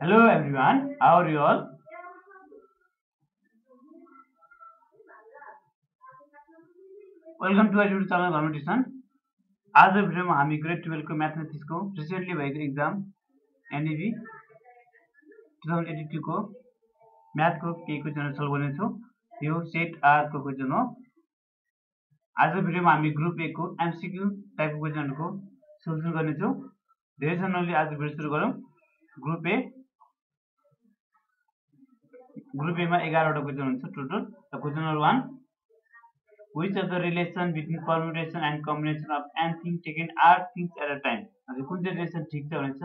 Hello everyone, how are you all? Welcome to our YouTube channel Competition. आज भिडियोमा हामी grade 12 को mathematics को रिसेन्टली भएको एक्जाम एनईबी 2082 को मैथ को केही क्वेशनहरु सल्भ गर्नेछौं। यो सेट आर को क्वेशन हो। आज भिडियोमा हामी ग्रुप ए को एमसीक्यू टाइपको क्वेशनहरुको सोल्युसन गर्नेछौं। धेरै जनाले आज भिडियो सुरु गरौं। ग्रुप ए मा 11 वटा क्वेशन हुन्छ total. Question number 1, which of the relation between permutation and combination of n things taken r things at a time? हजुर कुन चाहिँ रिलेसन ठीक छ भनेछ।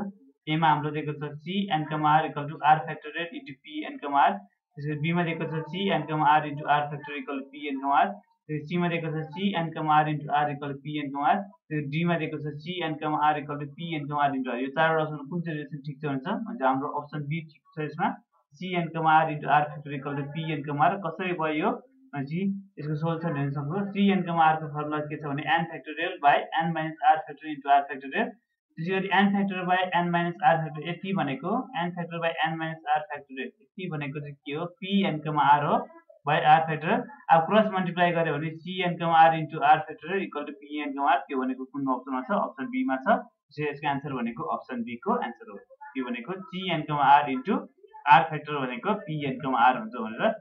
ए मा हाम्रो दिएको छ c n r = r factorial into p n r। त्यसपछि बी मा दिएको छ c n r into r factorial = p n r। त्यसपछि सी मा दिएको छ c n r into r = p n r। त्यसपछि डी मा दिएको छ c n r = p n r into r। यो चारवटा अप्सन कुन चाहिँ रिलेसन ठीक छ भनेछ। हुन्छ हाम्रो अप्सन बी ठीक छ। यसमा c n r into r factorial = p n r कसरी भयो अनि यसको सोल्युसन हेर्न सक्छौं। c n r को फर्मुला के छ भने n factorial by n minus r factorial into r factorial। त्यसैगरी n factorial by n minus r factorial यति भनेको n factorial by n minus r factorial यति भनेको चाहिँ के हो p n r हो by r factorial। अब क्रस मल्टिप्लाई गर्यो भने c n r into r factorial = p n r। त्यो भनेको कुन अप्सनमा छ? अप्सन बी मा छ। त्यसैले यसको आन्सर भनेको अप्सन बी को आन्सर हो। के भनेको c n r into r factorial भनेको p n r हुन्छ भनेर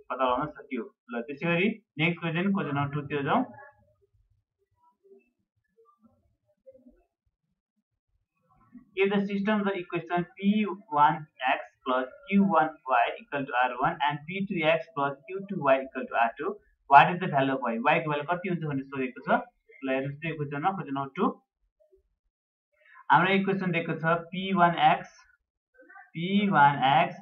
पत्ता लगाउन सकियो। ल त्यसैगरी नेक्स्ट क्वेशन नम्बर 2 तिर जाउँ। If the system of the equation p1x plus q1y equal to r1 and p2x plus q2y equal to r2, what is the value of y? y को भ्यालु कति हुन्छ भन्ने सोधेको छ। ल हेर्नुस् त यो क्वेशनमा क्वेशन नम्बर 2 हाम्रो इक्वेसन दिएको छ p1x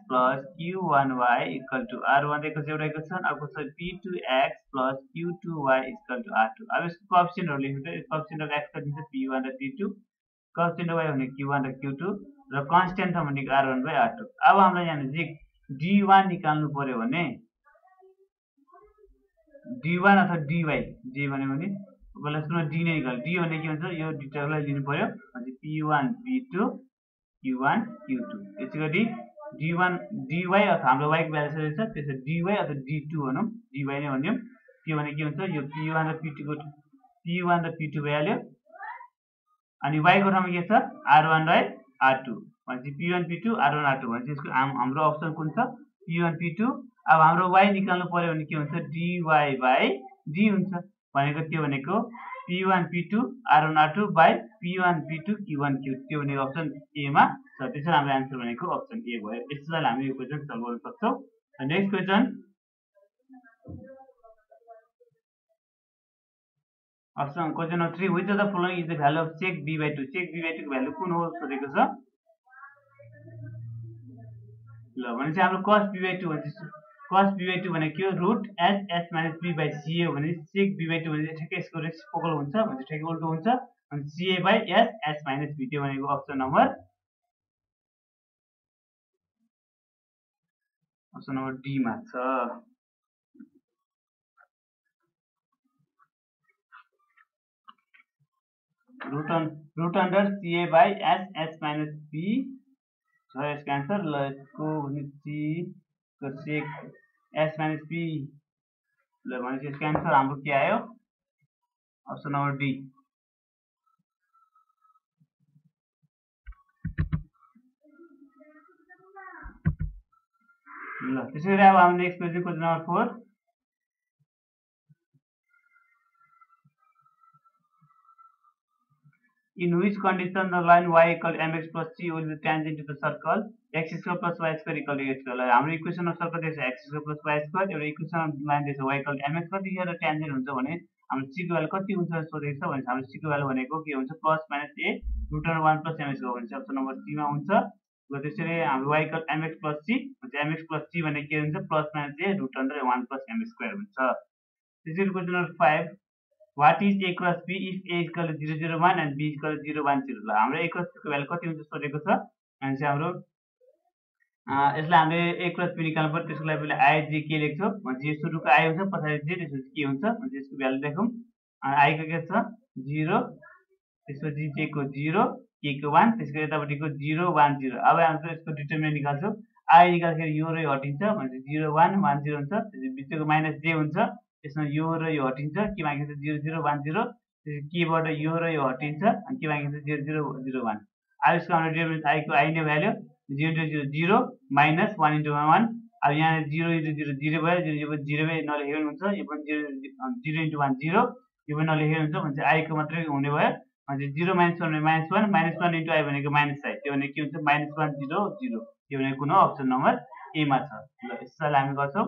plus q1y equal to r1 दिएको छ एउटा इक्वेसन। अर्को छ p2x plus q2y equal to r2। अब यसको कोएफिसिएन्टहरु लेख्नु त। कोएफिसिएन्ट अफ x कति छ p1 र p2, कोएफिसिएन्ट अफ y भनेको q1 र q2 र कांस्टेन्ट छ भनेको r1 / r2। अब हामीलाई यहाँ चाहिँ d1 निकाल्नु पर्यो भने d1 अथवा dy जे भन्यो भने पहिला सुरुमा d नै निकाल्नु। d भने के हुन्छ यो दुईटालाई लिनु पर्यो। अनि p1 p2 q1 q2। त्यसैगरी d1 dy अथवा हाम्रो y को भ्यालु छ त्यसै dy अथवा d2 भनौं। dy नै भन्यौं। त्यो भने के हुन्छ यो p1 र p2 को p1 र p2 भइहाल्यो। अनि y को ठाउँमा के छ r1 र r2 भनेपछि p1 p2 r1 r2 भनेपछि यसको हाम्रो अप्सन कुन छ p1 p2। अब हाम्रो y निकाल्नु पर्यो भने के हुन्छ dy/d हुन्छ। भनेको त्यो भनेको p1 p2 r1 r2 by p1 p2 q1 q2। त्यो भनेको अप्सन ए मा छ। त्यसैले हाम्रो आन्सर भनेको अप्सन ए भयो। यसैले हामी यो क्वेशन सल्भ गर्न सक्छौं। Next question option question number 3, which of the following is the value of sec b/2? sec b/2 को भ्यालु कुन हो सोधेको छ। ल भनेपछि हाम्रो cos b/2 भनेपछि cos b/2 भनेको के हो रुट s - b/ca हो भने sec b/2 भने ठ्याक्कै यसको रेसिप्रोकल हुन्छ भने ठ्याक्कै उल्टो हुन्छ। अनि ca/s - b त्यो भनेको अप्सन नम्बर डी मा छ। रुट अन्डर ca/s - b छ यसको आन्सर। ल यसको भने c को sec s - b। ल भनेपछि यसको आन्सर हाम्रो के आयो अप्सन नम्बर डी। ल त्यसैले अब हाम्रो next question number 4, in which condition the line y equal mx plus c will be tangent to the circle x square plus y square equal to a square। हाम्रो equation of circle दिएको छ x square plus y square। एउटा equation of line दिएको छ y equal mx कतिखेर tangent हुन्छ भने हाम्रो c को भ्यालु कति हुन्छ सोधेको छ भने हाम्रो c को भ्यालु भनेको के हुन्छ plus minus a root under 1 plus mx हो भने अप्सन नम्बर सी मा हुन्छ। र त्यसैले हाम्रो y equal mx plus c हुन्छ। mx plus c भने के हुन्छ plus minus a root under 1 plus m square हुन्छ। त्यसैले question number 5, what is a cross b if a equal to 0 0 1 and b equal to 0 1 0। ल हाम्रो a cross b को value कति हुन्छ सोधेको छ। अनि चाहिँ हाम्रो यसलाई हामीले a cross b निकाल्नु पर्यो। त्यसको लागि पहिले i j के लेख्छौं भने यो सुरुको i हुन्छ पछाडी j त्यसपछि के हुन्छ भने यसको भ्यालु लेखौं। i को के छ 0 त्यसपछि j को 0 k को 1 त्यसको यतापट्टिको 0 1 0 अब हाम्रो यसको डिटरमिनेन्ट निकाल्छौँ I निकाल्दाखेरि यो र यो हटिन्छ भने 0 1 1 0 हुन्छ त्यसपछि बिचको माइनस j हुन्छ त्यसमा यो र यो हटिन्छ के मागिन्छ 0 0 1 0 त्यसपछि k बाट यो र यो हटिन्छ अनि के मागिन्छ 0 0 0 1 अब यसको हाम्रो डिटरमिनेन्ट I को I ने भ्यालु 0 0 0 माइनस 1 into 1 अब यहाँ 0 into 0 0 भयो 0 0 मै नलेखेको हुन्छ यो पनि 0 into 1 0 यो पनि नलेखेको हुन्छ भने I को मात्रै हुने भयो अनि 0 minus 1 minus 1 minus 1 into I भनेको minus I त्यो भने के हुन्छ minus 1 0 0 यो भने कुन हो अप्सन नम्बर ए मा छ ल यसलाई हामी गर्छौं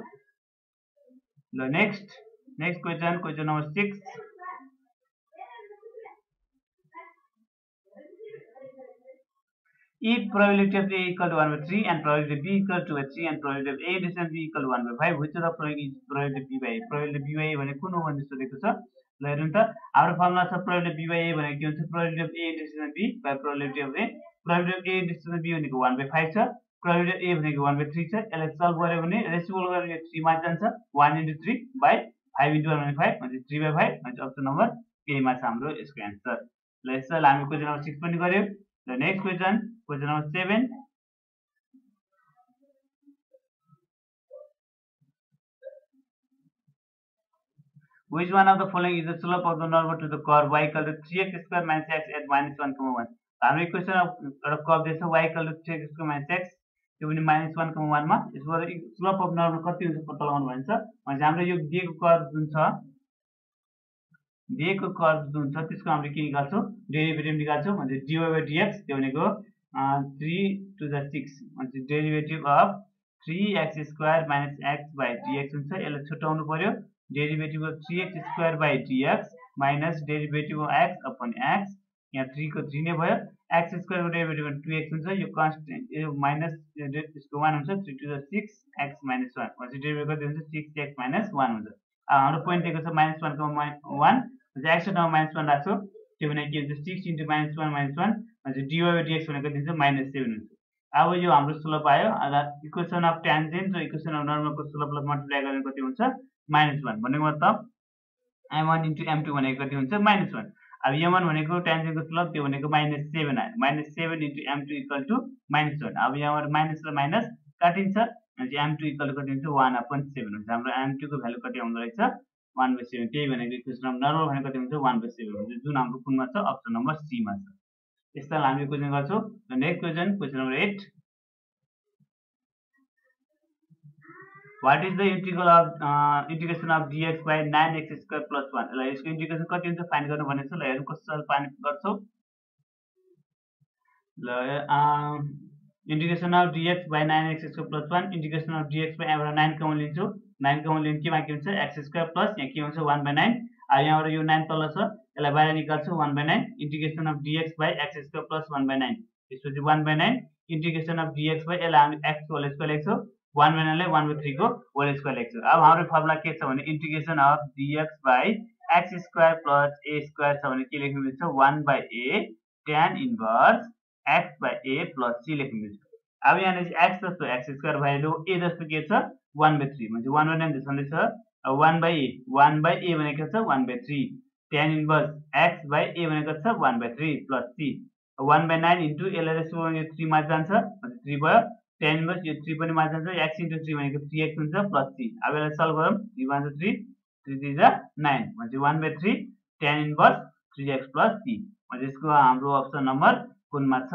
ल next question number 6 if probability of A equal to 1 by 3 and probability of B equal to 3 and probability of A less than B equal to 1 by 5 which of the following is probability of B by A probability of B by A भने कुन हो भन्ने सोधेको छ ल हेरौँ त हाम्रो फर्मुला छ probability of B by A भनेको के हुन्छ probability of A less than B by probability of A probability of A less than B भनेको 1 by 5 छ probability of A भनेको 1 by 3 छ यसलाई सल्भ गर्यो भने रेसिप्रोकल गरेर यो 3 मा जान्छ 1 into 3 by 5 into 1 by 5 भने 3 by 5 भने अप्सन नम्बर ए मा छ हाम्रो यसको आन्सर ल यसलाई हामी क्वेशन नम्बर 6 पनि गर्यौ The next question number 7. Which one of the following is the slope of the normal to the curve y equal to 3x square minus x at minus 1, 1? हाम्रो equation एउटा curve दिएछ y equal to 3x square minus x त्यो पनि minus 1, 1 मा यसको slope of normal कति हुन्छ पत्ता लगाउनु भन्छ भने हाम्रो यो दिएको कर्व जुन छ दिएको कर्व जुन छ त्यसको हामीले के निकाल्छौं डेरिभेटिभ निकाल्छौं भने dy by dx त्यो भनेको 3 to the 6 भने derivative of 3x square minus x by dx हुन्छ यसलाई छुटाउनु पर्यो derivative of 3x square by dx minus derivative of x upon x यहाँ 3 को 3 नै भयो x square को डेरिभेटिभ 2x हुन्छ यो कन्स्टेन्ट यो माइनस यसको 1 हुन्छ 3 to the 6 x minus 1 भने डेरिभेटिभ कति हुन्छ 6x minus 1 हुन्छ हाम्रो पोइन्ट दिएको छ -1 को 1 म्हणजे x ठाउँमा -1 राख्छौं त्यो भने के हुन्छ 6 into -1 म्हणजे dy by dx भनेको कति हुन्छ -7 हुन्छ अब यो हाम्रो स्लोप आयो अब इक्वेसन अफ टेन्जेन्ट र इक्वेसन अफ नर्मलको स्लोपलाई मल्टिप्लाई गर्ने कति हुन्छ -1 भनेको मतलब m1 into m2 भनेको कति हुन्छ -1 अब m1 भनेको टेन्जेन्टको स्लोप त्यो भनेको -7 आयो -7 into m2 equal to -1 अब यहाँबाट माइनस र माइनस काटिन्छ अनि m2 equal to कति हुन्छ 1/7 हुन्छ हाम्रो m2 को भ्यालु कति आउँदो रहेछ 1/7 त्यही भनेको इक्वेसन अफ नर्मल भनेको कति हुन्छ 1/7 हुन्छ जुन हाम्रो कुनमा छ अप्सन नम्बर सी मा छ यसलाई हामी क्वेशन गर्छौं र next question number 8 What is the integration of dx by 9x square plus 1 ल यसको इन्टिग्रेसन कति हुन्छ फाइन्ड गर्नु भनेको छ ल हेरौँ कसरी फाइन्ड गर्छौं ल integration of dx by 9x square plus 1 integration of dx by यहाँबाट 9 कमन लिन्छौं 9 कमन लिनु के बाँकी हुन्छ x square plus यहाँ के हुन्छ 1/9 अब यहाँबाट यो 9 तल छ यसलाई बाहिर निकाल्छौं 1/9 integration of dx by x square plus 1/9 त्यसपछि 1/9 integration of dx by यसलाई हामी x को होल स्क्वायर लेख्छौं 1/9 लाई 1/3 को होल स्क्वायर लेख्छौं अब हाम्रो फर्मुला के छ भने integration of dx by x square plus a square छ भने के लेख्नु मिल्छ 1/a tan inverse x by a plus c लेख्नु मिल्छ अब यहाँ x जस्तो x स्क्वायर भ्यालु a जस्तो के छ 1/3 म्हणजे 1/9 दिसन्दै छ 1/a भनेको छ 1/3 tan inverse x by a भनेको छ 1/3 plus c 1/9 into यसलाई रेसिप्रोकल यो 3 मा जान्छ भने 3 भयो tan inverse यो 3 पनि मा जान्छ x into 3 भनेको 3x हुन्छ plus c अब यसलाई सल्भ गरौँ 3 1 3 3 3 जा 9 म्हणजे 1/3 tan inverse 3x plus c म्हणजे यसको हाम्रो अप्सन नम्बर कुनमा छ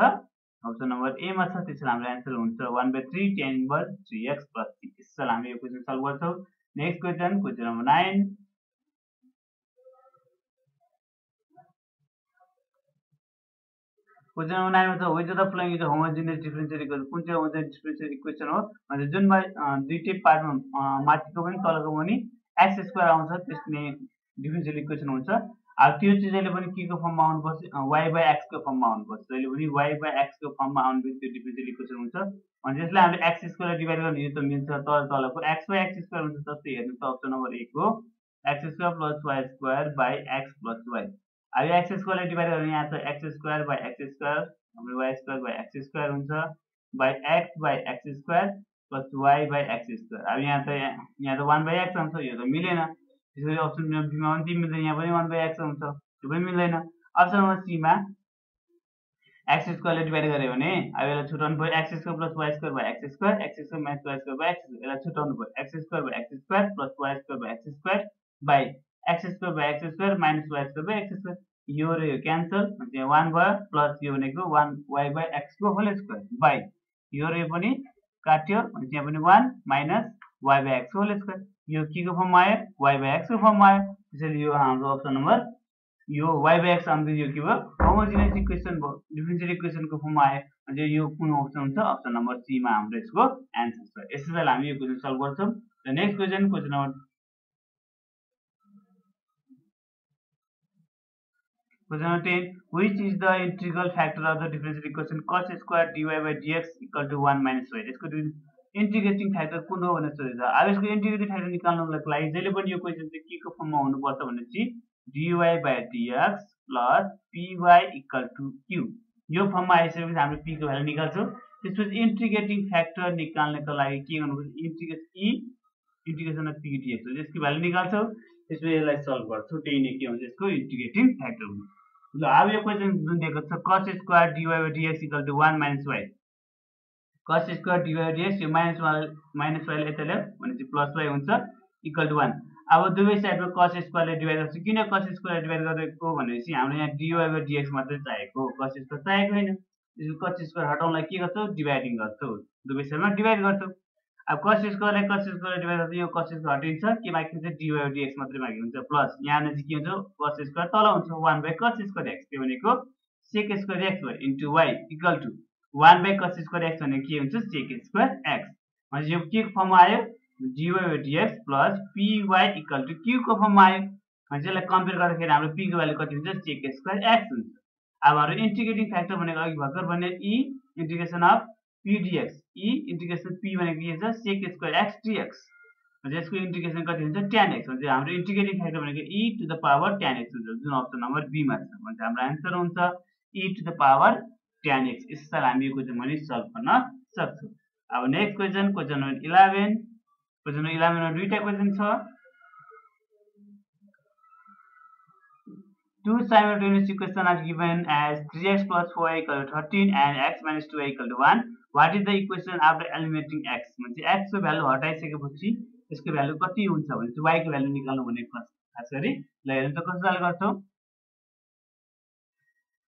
अप्सन नम्बर ए मा छ त्यसैले हाम्रो आन्सर हुन्छ 1/3 tan inverse 3x plus c यसैले हामी यो क्वेशन सल्भ गर्छौं next question number 9 question number 9 मा छ which of the following is a homogeneous differential equation कुन चाहिँ होमोजेनियस डिफरेंशियल इक्वेशन हो भने जुनमा दुईटै पार्टमा माथिको पनि तलको पनि x स्क्वायर आउँछ त्यसले डिफरेंशियल इक्वेशन हुन्छ अब त्यो चाहिँ जहिले पनि के को फर्ममा आउनुपर्छ y by x को फर्ममा आउनुपर्छ जहिले पनि y by x को फर्ममा आउनुपर्छ त्यो डिफरेंशियल इक्वेशन हुन्छ अनि त्यसलाई हामीले x स्क्वायर डिभाइड गर्ने यो त मिल्छ तलको x by x स्क्वायर हुन्छ जस्तै हेर्नु त अप्सन नम्बर 1 को x square plus y square by x plus y अब x स्क्वायर ले डिभाइड गर्ने यहाँ त x square by x square हाम्रो y square by x square हुन्छ by x by x square plus y by x square अब यहाँ त 1 by x आउँछ यो त मिलेन त्यसैले अप्सन नम्बर बी मा पनि मिल्दैन यहाँ पनि 1 by x आउँछ त्यो पनि मिल्दैन अप्सन नम्बर सी मा एक्स स्क्वायरले डिभाइड गर्यो भने अब यसलाई छुटाउनु भयो x square plus y square भयो x square minus y square भयो एक्स स्क्वायर यसलाई छुटाउनु भयो एक्स स्क्वायर भयो x square plus y square भयो x square by x square भयो x square minus y square भयो एक्स स्क्वायर यो र यो क्यान्सल भने 1 भयो प्लस यो भनेको 1 y बाई x को होल स्क्वायर बाई यो र यो पनि काट्यो भने यहाँ पनि 1 minus y by x whole square यो के को फर्ममा आयो y बाई x को फर्ममा आयो त्यसैले यो हाम्रो अप्सन नम्बर यो y बाई x अन्त यो के भयो होमोजिनियस इक्वेसन भयो डिफरेन्शियल इक्वेसनको फर्ममा आयो अनि यो कुन अप्सन हुन्छ अप्सन नम्बर सी मा हाम्रो यसको आन्सर छ यसैले हामी यो क्वेशन सल्भ गर्छौं र next question number Question number 10. Which is the integral factor of the differential equation cos square dy by dx equal to 1 minus y? यसको इंटीग्रेटिंग फैक्टर कुन हो भनेर सोधेछ। अब यसको इंटीग्रेटिंग फैक्टर निकाल्नको लागि जहिले पनि यो क्वेशन चाहिँ के को फर्ममा हुनुपर्छ भनेपछि dy by dx plus py equal to q यो फर्ममा आइसकेपछि हामीले p को भ्यालु निकाल्छौं। त्यसपछि इंटीग्रेटिंग फैक्टर निकाल्नको लागि के गर्नुपर्छ इंटीग्रेसन अफ p dx हो यसको भ्यालु निकाल्छौं। त्यसपछि यसलाई सल्भ गर्छौं त्यही नै के हुन्छ यसको इंटीग्रेटिंग फैक्टर हुन्छ। ल अब यो क्वेशन जुन दिएको छ cos square dy by dx equal to 1 minus y cos square dy by dx यो माइनस y ले यता ल्याऊ भनेपछि प्लस y हुन्छ इक्वल टु 1 अब दुवै साइडमा cos स्क्वायर ले डिवाइड गर्छु किन cos स्क्वायर डिवाइड गरेको भनेपछि हाम्रो यहाँ dy by dx मात्रै चाहिएको cos स्क्वायर चाहिएको हैन त्यसको cos स्क्वायर हटाउनलाई के गर्छौ डिवाइडिङ गर्छौ दुवै साइडमा डिवाइड गर्छौ अब cos स्क्वायर डिवाइड गर्दा यो cos स्क्वायर हटिन्छ के बाँकी हुन्छ dy by dx मात्रै बाँकी हुन्छ प्लस यहाँ चाहिँ के हुन्छ cos स्क्वायर तल हुन्छ 1 by cos स्क्वायर x त्यो भनेको sec स्क्वायर x भयो into y equal to 1 by cos square x भनेको के हुन्छ sec स्क्वायर x भने यो के को फर्ममा आयो dy by dx plus py equal to q को फर्ममा आयो भने यसलाई कम्पेयर गर्दाखेरि हाम्रो p को भ्यालु कति हुन्छ sec स्क्वायर x हुन्छ। अब हाम्रो इंटीग्रेटिंग फैक्टर भनेको अघि भर्खर भने e integration of p dx e integration p भनेको के हुन्छ sec स्क्वायर x dx भने यसको इंटीग्रेसन कति हुन्छ tan x हुन्छ। हाम्रो इंटीग्रेटिंग फैक्टर भनेको e to the power tan x हुन्छ जुन अप्सन नम्बर बी मा छ भने हाम्रो आन्सर हुन्छ e to the power tan x। यसलाई हामी यो क्वेशन पनि सल्भ गर्न सक्छौं। अब next question number 11 question number 11 मा दुईटा क्वेशन छ Two simultaneous equations are given as 3x plus 4y equal to 13 and x minus 2y equal to 1. What is the equation after eliminating x? म्हणजे x को value हटाइसकेपछि यसको value कति हुन्छ भने चाहिँ y को भ्यालु निकाल्नु भनेको खास गरी ल हेर्नु त कसरी सल्भ गर्छौ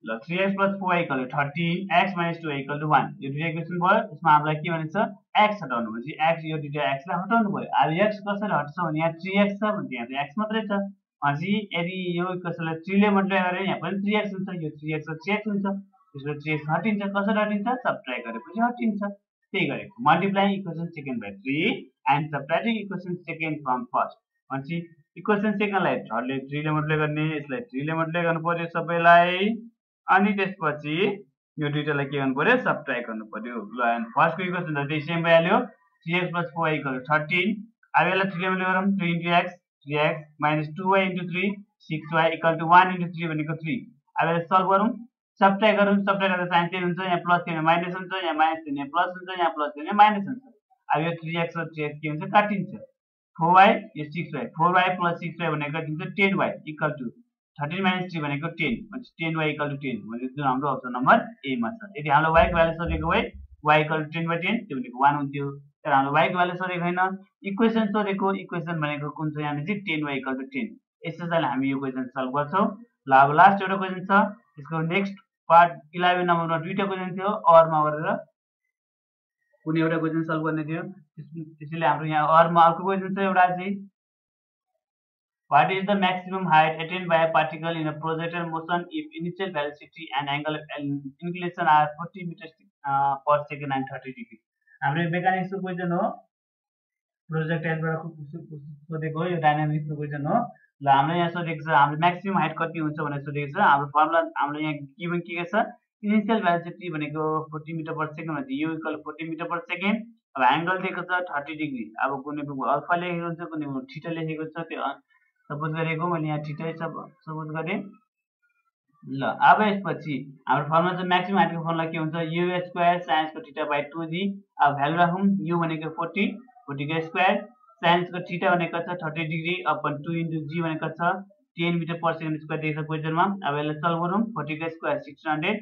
ल 3x plus 4y equal to 13 x minus 2y equal to 1 यो दुईटा इक्वेसन भयो यसमा हामीलाई के भनिन्छ x हटाउनु भनेपछि x यो दुईटा x लाई हटाउनु भयो। अब x कसरी हट्छ भने यहाँ 3x छ भने यहाँ चाहिँ x मात्रै छ अनि यदि यो इक्वेसनलाई 3 ले मल्टिप्लाई गरे यहाँ पनि 3x हुन्छ यो 3x र 3x हुन्छ त्यसले 3x हटिन्छ कसरी हटिन्छ सबट्र्याक्ट गरेपछि हटिन्छ त्यही गरेको multiplying equation second by 3 and subtracting equation second from first भनेपछि इक्वेसन सेकेन्डलाई थर्डले 3 ले मल्टिप्लाई गर्ने यसलाई 3 ले मल्टिप्लाई गर्नु पर्यो सबैलाई अनि त्यसपछि यो दुईटालाई के गर्नु पर्यो सबट्र्याक्ट गर्नु पर्यो। ल एन्ड फर्स्टको इक्वेसन त सेम भइहाल्यो 3x + 4y = 13 अब यसलाई 3 ले मल्टिप्लाई गरौँ 3 * x 3x minus 2y into 3 6y equal to 1 into 3 भनेको 3 अब यसलाई सल्भ गरौँ सबट्र्याक्ट गरौँ सबट्र्याक्ट गर्दा साइन चेन्ज हुन्छ यहाँ प्लस थियो भने माइनस हुन्छ यहाँ माइनस थियो भने प्लस हुन्छ यहाँ प्लस थियो भने माइनस हुन्छ। अब यो 3x र 3x के हुन्छ काटिन्छ 4y यो 6y 4y + 6y भनेको कति हुन्छ 10y equal to 13 - 3 भनेको 10 भनेपछि 10y equal to 10 भनेको जुन हाम्रो अप्सन नम्बर ए मा छ। यदि हाम्रो y को भ्यालु सोधेको भए y equal to 10/10 त्यो भनेको 1 हुन्थ्यो तर हाम्रो y को भ्यालु सोधेको हैन इक्वेसन सोधेको इक्वेसन भनेको कुन छ यहाँ चाहिँ 10y equal to 10 यसैले हामी यो क्वेशन सल्भ गर्छौं। ल अब लास्ट एउटा क्वेशन छ यसको नेक्स्ट पार्ट 11 नम्बरमा दुईटा क्वेशन थियो और मा गरेर कुनै एउटा क्वेशन सल्भ गर्ने थियो त्यसैले हाम्रो यहाँ और मा अर्को क्वेशन छ एउटा चाहिँ What is the maximum height attained by a particle in a projectile motion if initial velocity and angle of inclination are 40 meters per second and 30 degree? हाम्रो मेकानिक्सको क्वेशन हो प्रोजेक्टाइलबाट सोधेको यो डायनामिक्सको क्वेशन हो। ल हाम्रो यहाँ सोधेको छ हाम्रो म्याक्सिमम हाइट कति हुन्छ भनेर सोधेको छ। हाम्रो फर्मुला हाम्रो यहाँ गिवन के छ इनिशियल भेलोसिटी भनेको 40 मिटर पर सेकेन्ड भने u = 40 मिटर पर सेकेन्ड। अब एंगल दिएको छ 30 डिग्री अब कुनै अल्फा लेखेको हुन्छ कुनै थीटा लेखेको छ त्यो सपोज गरेको मैले यहाँ थीटा सपोज गरे। ल अब यसपछि हाम्रो फर्मुला चाहिँ म्याक्सिमम हाइटको फर्मुला के हुन्छ u² sin को थीटा / 2g। अब भ्यालु राखौं u भनेको 40 को स्क्वायर sin को थीटा भनेको छ 30 डिग्री अपन 2 * g भनेको छ 10 मिटर पर सेकेन्ड स्क्वायर दिएको छ क्वेशनमा। अब यसलाई सल्भ गरौँ 40 को स्क्वायर 600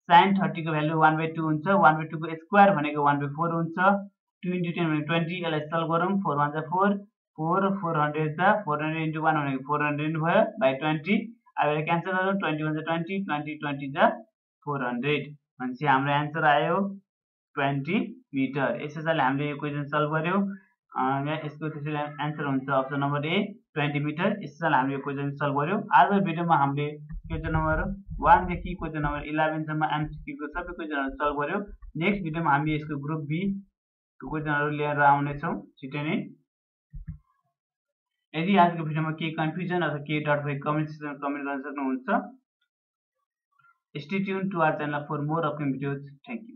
sin 30 को भ्यालु 1/2 हुन्छ 1/2 को स्क्वायर भनेको 1/4 हुन्छ 2 into 10 भनेको 20 यसलाई सल्भ गरौँ 4 1 जा 4 4 400 जा 400 into 1 भनेको 400 भयो by 20 अब यसलाई क्यान्सल गरौँ 21 जा 20 20 20 जा 400 भनेपछि हाम्रो आन्सर आयो 20 मिटर। यसैले हामीले यो क्वेशन सल्भ गर्यौं यसको त्यसैले आन्सर हुन्छ अप्सन नम्बर ए 20 मिटर। यसैले हामीले यो क्वेशन सल्भ गर्यौं। आजको भिडियोमा हामीले क्वेशन नम्बर 1 देखि क्वेशन नम्बर 11 सम्म एमसीक्यू को सबै क्वेशनहरु सल्भ गर्यौं। नेक्स्ट भिडियोमा हामी यसको ग्रुप बी को क्वेशनहरु लिएर आउने छौं छिटै नै। यदि आजको भिडियोमा केही कन्फ्युजन अथवा केही डाउट भए कमेन्ट सेक्सनमा कमेन्ट गर्न सक्नुहुन्छ। Stay tuned to our channel for more upcoming videos. Thank you.